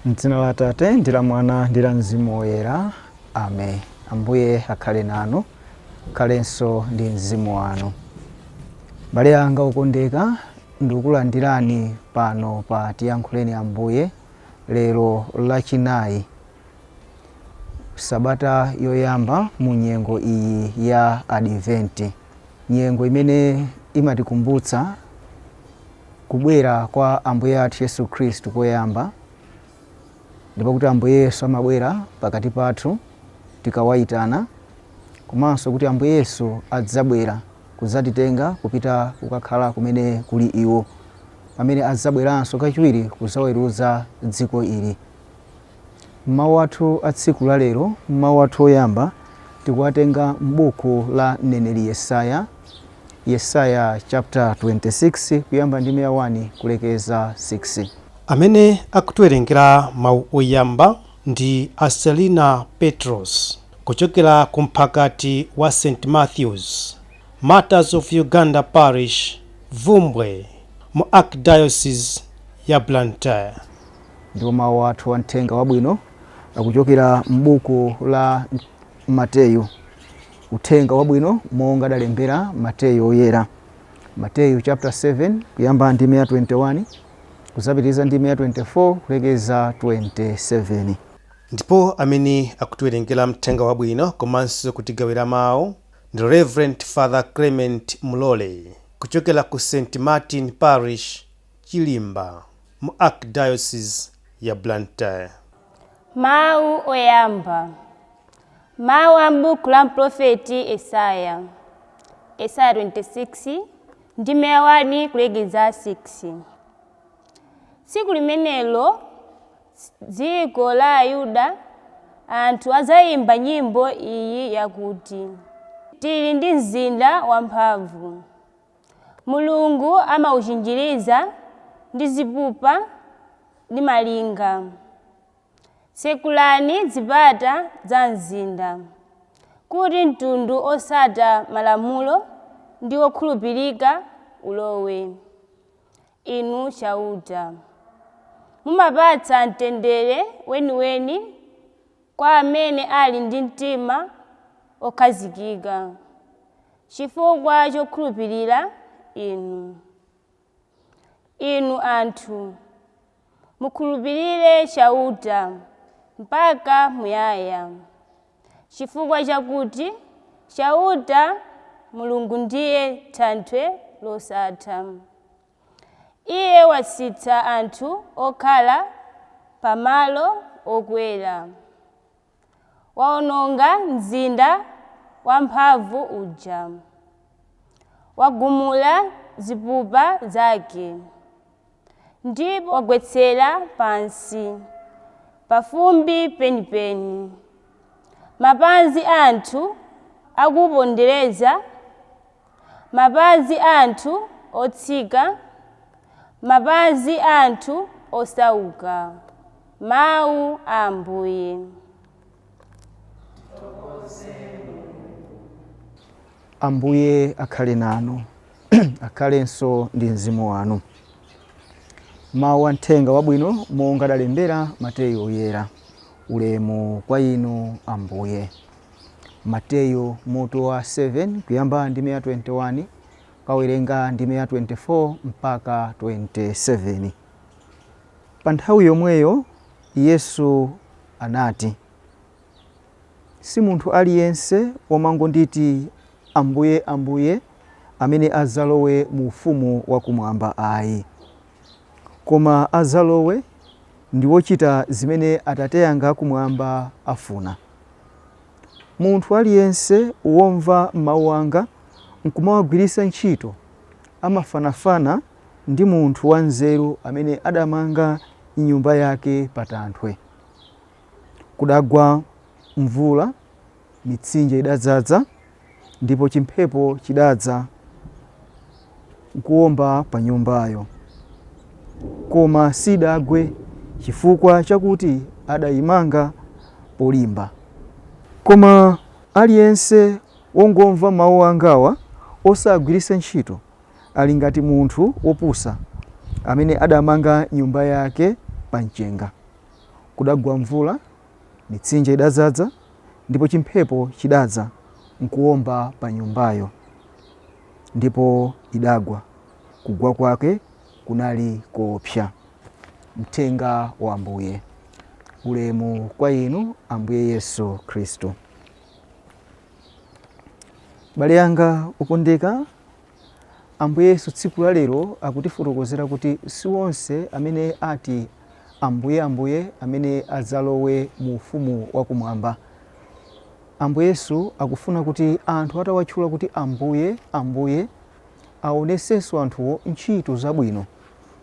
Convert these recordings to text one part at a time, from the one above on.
M'dzina la Atate ndi la Mwana ndi la Mzimu Woyera. Amen. Ambuye akhale nanu, akhalenso ndi mzimu wanu. Abale anga okondeka, ndikulandirani pano pa Tiyankhuleni Ambuye lero Lachinayi, sabata yoyamba mu nyengo iyi ya Adventi, nyengo imene imatikumbutsa kubwera kwa Ambuye athu Yesu Khristu koyamba, ndipo kuti Ambuye Yesu amabwera pakati pathu tikawayitana, komanso kuti Ambuye Yesu adzabwera kudzatitenga kupita kukakhala kumene kuli iwo, pamene adzabweranso kachiwiri kudzaweruza dziko ili. Mawu athu a tsiku la lero, mawu athu oyamba tikuwatenga m'buku la mneneri Yesaya, Yesaya chapter 26 kuyamba ndime ya 1 kulekeza 6. Amene akutiwerengera mawu oyamba ndi a Selina Petros kuchokera ku mphakati wa St Matthews, Martyrs of Uganda Parish, Bvumbwe, mu Archdiocese ya Blantyre. Ndipo mawu athu a mthenga wabwino akuchokera m'buku la Mateyu, uthenga wabwino monga adalembera Mateyu oyera, Mateyu chapter 7 kuyamba ndime ya 21 kudzapitiriza ndime ya 24 kulekeza 27. Ndipo amene akutiwerengera mthenga wabwino komanso kutigawira mawu ndi Reverend Father Clement Mulole kuchokera ku St Martin Parish, Chilimba, mu Archdiocese ya Blantyre. Mawu oyamba. Mawu a m'buku la mprofeti Yesaya. Yesaya 26, ndime ya 1 kulekeza 6. Tsiku limenelo dziko la Ayuda anthu adzayimba nyimbo iyi yakuti, tili ndi mzinda wamphamvu. Mulungu amauchinjiriza ndi zipupa ndi malinga. Tsekulani zipata za mzinda, kuti mtundu osata malamulo ndi wokhulupirika ulowe. Inu Chauta, mumapatsa mtendere weniweni kwa amene ali ndi mtima okhazikika, chifukwa chokhulupirira inu. Inu anthu, mukhulupirire Chauta mpaka muyaya, chifukwa chakuti Chauta Mulungu ndiye thanthwe losatha. Iye watsitsa anthu okhala pamalo okwera, waononga mzinda wamphamvu uja, wagumula zipupa zake, ndipo wagwetsera pansi pafumbi penipeni mapazi anthu akupondereza, mapazi anthu otsika, mapazi anthu osauka. Mawu a Ambuye. Ambuye akhale nanu, akhalenso ndi mzimu wanu. Mawu a mthenga wabwino monga adalembera Mateyu oyera. Ulemu kwa inu Ambuye. Mateyu mutu wa 7 kuyamba ndime ya 21 kawerenga ndime ya 24 mpaka 27. Pa nthawi yomweyo Yesu anati, si munthu aliyense womangonditi Ambuye, Ambuye amene adzalowe mu ufumu wakumwamba ayi, koma adzalowe ndi wochita zimene Atate anga akumwamba afuna. Munthu aliyense womva mawu anga nkumawagwiritsa ntchito amafanafana ndi munthu wanzeru amene adamanga nyumba yake pa tanthwe. Kudagwa mvula, mitsinje idadzaza, ndipo chimphepo chidadza nkuwomba pa nyumbayo, koma sidagwe chifukwa chakuti adayimanga polimba. Koma aliyense wongomva mawu angawa osagwiritsa ntchito ali ngati munthu wopusa amene adamanga nyumba yake pa mchenga. Kudagwa mvula, mitsinje idadzaza, ndipo chimphepo chidadza nkuwomba pa nyumbayo, ndipo idagwa. Kugwa kwake kunali koopsa. Mthenga wa Ambuye. Ulemu kwa inu, Ambuye Yesu Khristu. Bale yanga okondeka, Ambuye Yesu tsiku la lero akutifotokozera kuti si onse amene ati Ambuye, Ambuye amene adzalowe mu ufumu wakumwamba. Ambuye Yesu akufuna kuti anthu atawatchula kuti Ambuye, Ambuye, aonesenso anthuwo ntchito zabwino,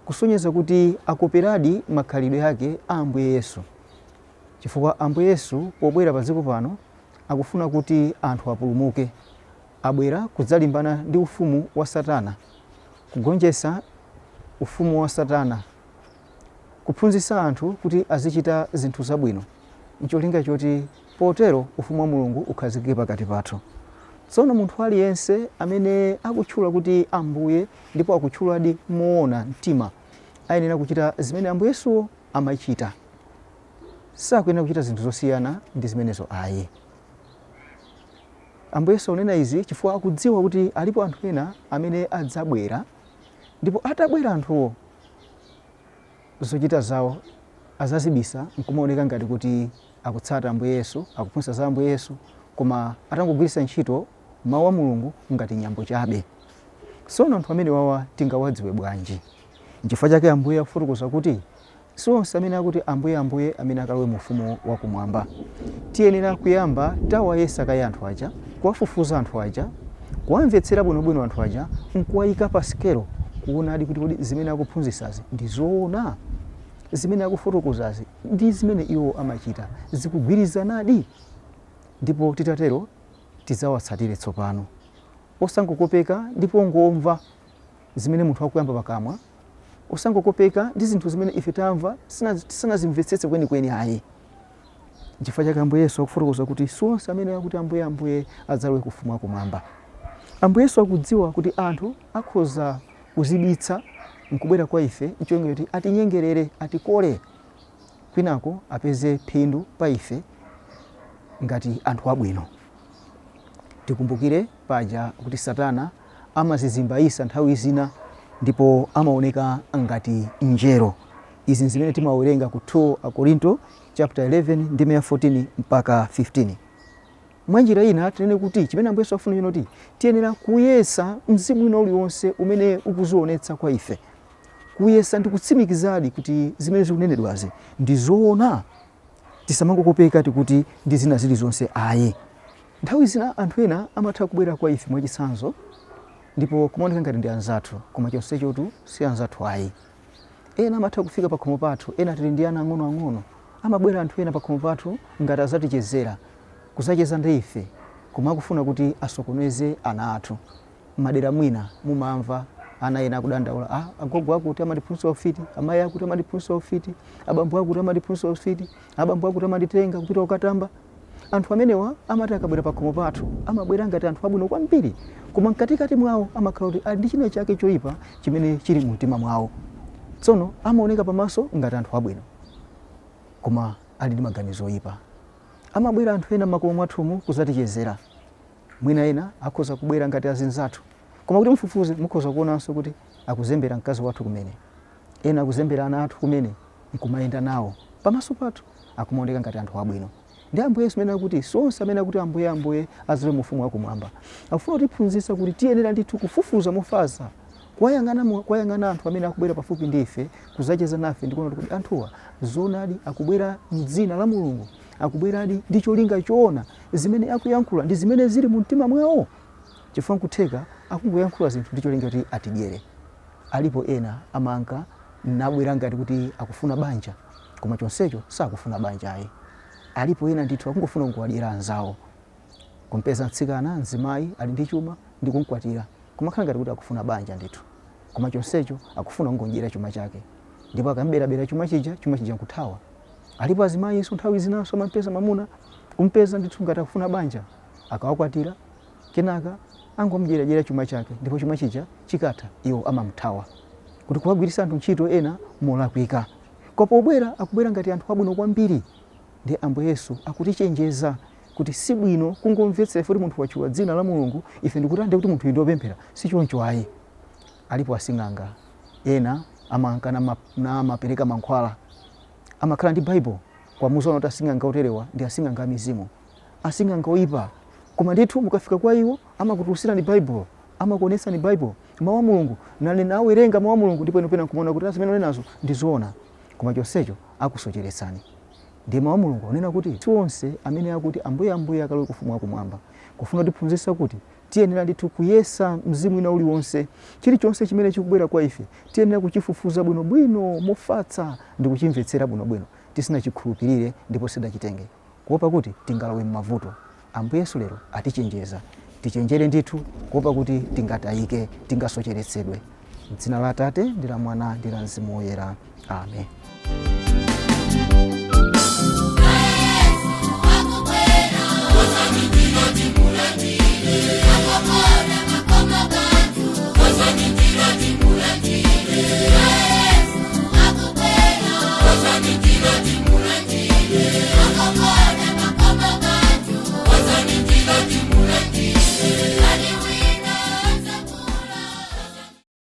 kusonyeza kuti akoperadi makhalidwe ake a Ambuye Yesu. Chifukwa Ambuye Yesu pobwera pa dziko pano akufuna kuti anthu apulumuke. Abwera kudzalimbana ndi ufumu wa Satana, kugonjetsa ufumu wa Satana, kuphunzitsa anthu kuti azichita zinthu zabwino ncholinga choti potero ufumu wa Mulungu ukhazikike pakati pathu. Tsono munthu aliyense amene akutchula kuti Ambuye ndipo akutchuladi moona mtima ayenera kuchita zimene Ambuye Yesuwo amachita. Sakuyenera kuchita zinthu zosiyana ndi zimenezo ayi. Ambuye Yesu akunena izi chifukwa akudziwa kuti alipo anthu ena amene adzabwera, ndipo atabwera anthuwo zochita zawo azazibisa nkumaoneka ngati kuti akutsata Ambuye Yesu, akuphunzitsa za Ambuye Yesu, koma atangogwiritsa ntchito mawu a Mulungu ngati nyambo chabe. Tsono anthu amene wawa tingawadziwe bwanji? Nchifukwa chake Ambuye akufotokoza kuti si onse amene akuti Ambuye, Ambuye amene akalowe mu ufumu wakumwamba. Tiyenera kuyamba tawayesa kaye anthu aja, kuwafufuza anthu aja, kuwamvetsera bwinobwino anthu aja, nkuwayika pa sikelo kuonadi kuti kodi zimene akuphunzitsazi ndi zoona, zimene akufotokozazi ndi zimene iwo amachita zikugwirizanadi. Ndipo titatero tidzawatsatire tsopano, osangokopeka ndipo ngomva zimene munthu akuyamba pakamwa, osangokopeka ndi zinthu zimene ife tamva tisanazimvetsetse kwenikweni ayi. Nchifukwa chake Ambuye Yesu akufotokoza kuti si onse amene akuti Ambuye, Ambuye adzalowe ku ufumu wakumwamba. Ambuye Yesu akudziwa kuti anthu akhoza kuzibitsa nkubwera kwa ife ncholinga choti atinyengerere, atikole, kwinako apeze phindu pa ife ngati anthu abwino. Tikumbukire paja kuti Satana amazizimbayisa nthawi zina ndipo amaoneka ngati mngelo. Izi nzimene timawerenga ku 2 Akorinto chapter 11 ndime ya 14 mpaka 15. Mwa njira ina tinene kuti chimene Ambuye Yesu afuna chino kuti tiyenera kuyesa mzimu wina uliwonse umene ukuzionetsa kwa ife, kuyesa ndi kutsimikizadi kuti zimene zikunenedwazi ndi zoona. Tisamangokopeka tikuti ndi zina zilizonse ayi. Nthawi zina anthu ena amatha kubwera kwa ife mwachitsanzo ndipo kumaoneka ngati ndi anzathu, koma chonsechotu si anzathu ayi. Ena amatha kufika pakhomo pathu, ena tili ndi ana ang'onoang'ono, amabwera anthu ena pakhomo pathu ngati azatichezera, kuzacheza ndi ife, koma akufuna kuti asokoneze ana athu. Madera mwina mumamva ana ena akudandaula, ah, agogo akuti amatiphunzitsa ufiti, amayi akuti amatiphunzitsa ufiti, abambo akuti amatiphunzitsa ufiti, abambo akuti amanditenga kupita kukatamba. Anthu amenewa amati akabwera pakhomo pathu amabwera ngati anthu abwino kwambiri, koma mkatikati mwawo amakhala kuti ali ndi china chake choyipa chimene chili mu mtima mwawo. Tsono amaoneka pamaso ngati anthu abwino, koma ali ndi maganizo oyipa. Amabwera anthu ena m'makomo mwathumu kuzatichezera, mwina ena akhoza kubwera ngati azinzathu, koma kuti mufufuze mukhoza kuonanso kuti akuzembera mkazi wathu kumene, ena akuzembera ana athu kumene, nkumayenda nawo pamaso pathu akumaoneka ngati anthu abwino. Ndi Ambuye Yesu amene akuti si onse amene akuti Ambuye, Ambuye adzalowe mu ufumu wakumwamba. Akufuna kutiphunzitsa kuti tiyenera ndithu kufufuza mofatsa, kuwayang'ana anthu amene akubwera pafupi ndi ife kuzacheza nafe ndi kuona kuti anthuwa zoonadi akubwera m'dzina la Mulungu, akubweradi ndi cholinga choona, zimene akuyankhula ndi zimene zili mu mtima mwawo, chifukwa nkutheka akungoyankhula zinthu ndi cholinga kuti atidyere. Alipo ena amanka nabwera ngati kuti akufuna banja, koma chonsecho sakufuna banja ayi. Alipo ena ndithu akungofuna kungowadyera anzawo, kumpeza mtsikana, mzimayi ali ndi chuma ndi kumkwatira, kumakhala ngati kuti akufuna banja ndithu, koma chonsecho akufuna kungodyera chuma chake, ndipo akamberabera chuma chija, chuma chija nkuthawa. Alipo azimayinso nthawi zinanso amampeza mamuna, kumpeza ndithu ngati akufuna banja, akawakwatira kenaka angomdyeradyera chuma chake, ndipo chuma chija chikatha iwo amamuthawa, kuti kuwagwiritsa anthu ntchito ena molakwika. Koma pobwera akubwera ngati anthu abwino kwambiri. Ndiye Ambuye Yesu akutichenjeza kuti si bwino kungomvetsera ife kuti munthu watchula dzina la Mulungu, ife ndikuti ndiye kuti munthu ndi wopemphera. Si choncho ayi. Alipo asing'anga ena amanka namapereka mankhwala, amakhala ndi Bible kwamuzaona kuti asing'anga oterewa ndi asing'anga amizimu, asing'anga oyipa. Koma ndithu mukafika kwa iwo amakutulutsirani Bible, amakuonetsani Bible, mawu a Mulungu, nanena awerenga mawu a Mulungu, ndipo inu pena nkumaona kuti zimene unenazo ndi zoona, koma chonsecho akusocheretsani. Ndiye mawu a Mulungu akunena kuti si onse amene akuti Ambuye, Ambuye akalowe ku ufumu wakumwamba, kufuna kutiphunzitsa kuti tiyenera ndithu kuyesa mzimu wina uliwonse, chilichonse chimene chikubwera kwa ife tiyenera kuchifufuza bwinobwino mofatsa ndi kuchimvetsera bwinobwino tisanachikhulupirire ndipo tisanachitenge, kuopa kuti tingalowe m'mavuto. Ambuye Yesu lero atichenjeza, tichenjere ndithu kuopa kuti tingatayike, tingasocheretsedwe. M'dzina la Atate ndi la Mwana ndi la Mzimu Woyera. Amen.